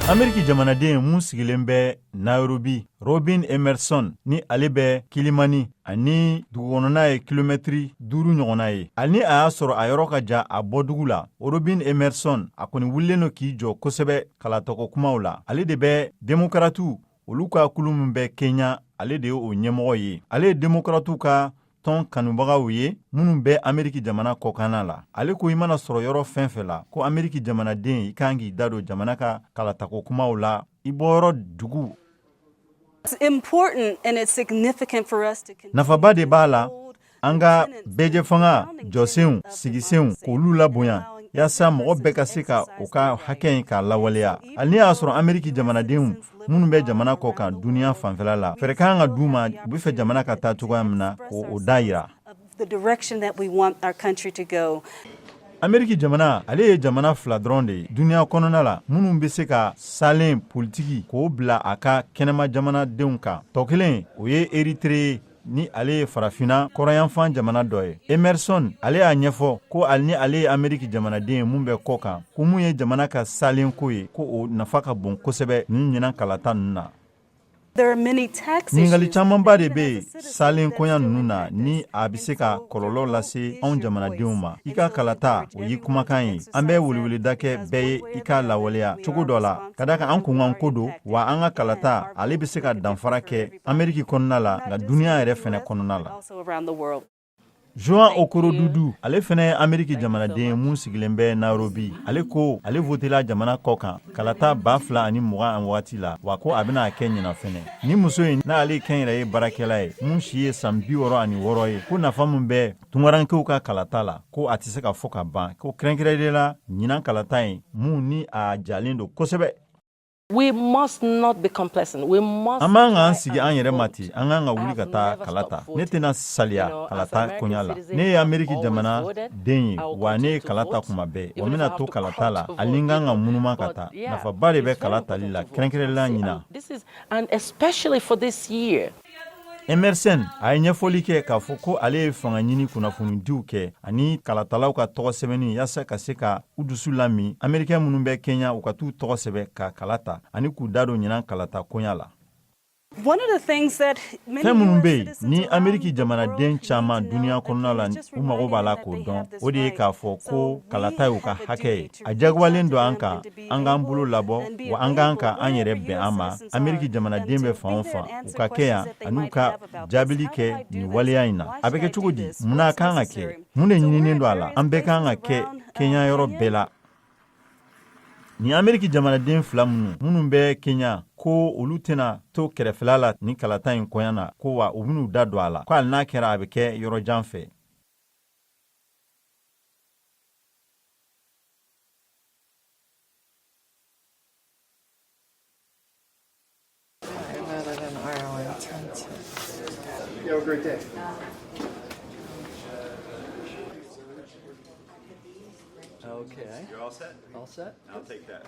Ameriki jamanaden mun sigilen bɛ Nairobi, Robin Emerson, ni ale bɛ Kilimani ani dugukɔnɔna ye kilomɛtiri 5 ɲɔgɔnna ye, ani a y'a sɔrɔ a yɔrɔ ka jan a bɔdugu la, Robin Emerson a kɔni wulilen don k'i jɔ kosɛbɛ kalatako kumaw la. Ale de bɛ Demokaratiw olu ka kulu min bɛ Kenya, ale de ye o ɲɛmɔgɔ ye. Ale ye Demokaratiw ka tɔn kanubagaw ye minnu bɛ Ameriki jamana kɔkanna la. Ale ko i mana sɔrɔ yɔrɔ fɛn fɛn la ko Ameriki jamanaden, i kan k'i da don jamana ka kalatako kumaw la, i bɔyɔrɔ dugu. Nafaba de b'a la an ka bɛɛjɛfanga jɔsenw sigisenw k'olu labonya yaasa mɔgɔ bɛɛ ka se ka o ka hakɛ in k'a lawaleya. Hali n'i y'a sɔrɔ Ameriki jamanadenw minnu bɛ jamana kɔ kan duniya fanfɛla la, fɛɛrɛ kan ka d'u ma u bɛ fɛ jamana ka taa cogoya min na k'o da yira. Ameriki jamana, ale ye jamana fila dɔrɔn de ye duniya kɔnɔna la minnu bɛ se ka salen politiki k'o bila a ka kɛnɛma jamanadenw kan. Tɔ kelen, o ye Eritere ye, ni ale ye farafinna kɔrɔyanfan jamana dɔ ye. Emerson ale y'a ɲɛfɔ ko hali ni ale ye Ameriki jamanaden ye mun bɛ kɔ kan, ko mun ye jamana ka salenko ye, ko o nafa ka bon kosɛbɛ nin ɲinan kalata ninnu na. Ɲininkali camanba de bɛ yen salenkoya ninnu na, ni a bɛ se ka kɔlɔlɔ lase anw jamanadenw ma. I ka kalata, o y'i kumakan ye. An bɛ weleweleda kɛ bɛɛ ye i k'a lawaleya cogo dɔ la, ka da kan an kunkanko don wa. An ka kalata, ale bɛ se ka danfara kɛ Ameriki kɔnɔna la, nka duniya yɛrɛ fɛnɛ kɔnɔna la. Joan Okorodudu, ale fɛnɛ ye Ameriki jamanaden mun sigilen bɛ Nairobi. Ale ko ale votela jamana kɔ kan kalata 2020 waati la, wa ko a bɛna a kɛ ɲinan fɛnɛ. Ni muso in, n'ale ye kɛnyɛrɛye baarakɛla ye mun si ye san 66 ye, ko nafa min bɛ tungarankew ka kalata la, ko a tɛ se ka fɔ ka ban, ko kɛrɛnkɛrɛnnen la ɲinan kalata in mun ni a jalen don kosɛbɛ. We must not be complacent. We must An man k'an sigi an yɛrɛ ma ten, an kan ka wuli ka taa kala ta. Ne tɛna saliya kalata koɲa la. Ne ye Ameriki jamana den ye, wa ne ye kala ta kuma bɛɛ, wa n bɛna to kalata la hali ni n kan ka munuma ka taa. Nafaba de bɛ kala tali la, kɛrɛnkɛrɛnla ɲinan. And especially for this year. Emerson a ye ɲɛfɔli kɛ k'a fɔ ko ale ye fanga ɲini kunnafonidiw kɛ ani kalatalaw ka tɔgɔ sɛbɛnni yaasa ka se ka u dusu lamin Amerikɛn minnu bɛ Kenya, u ka t'u tɔgɔ sɛbɛ ka kala ta ani k'u da don ɲinan kalata koɲa la. Fɛn minnu bɛ yen ni Ameriki jamanaden caman duniya kɔnɔna la, u mago b'a la k'o dɔn, o de ye k'a fɔ ko kalata y'u ka hakɛ ye. A jagoyalen don an kan an k'an bolo labɔ, wa an k'an ka an yɛrɛ bɛn an ma. Ameriki jamanaden bɛ fan o fan, u ka kɛ yan ani u ka jaabili kɛ nin waleya in na. A bɛ kɛ cogo di? Munna a kan ka kɛ? Mun de ɲininen don a la? An bɛɛ kan ka kɛ Kenya yɔrɔ bɛɛ la. Nin Ameriki jamanaden fila minnu bɛ Kenya, ko olu tɛna to kɛrɛfɛla la ni kalata in koɲa na, ko wa u bɛn'u da don a la, ko hali n'a kɛra a bɛ kɛ yɔrɔ jan fɛ. I voted in Arlington too. You have a great day. Okay. You're all set? All set? I'll take that.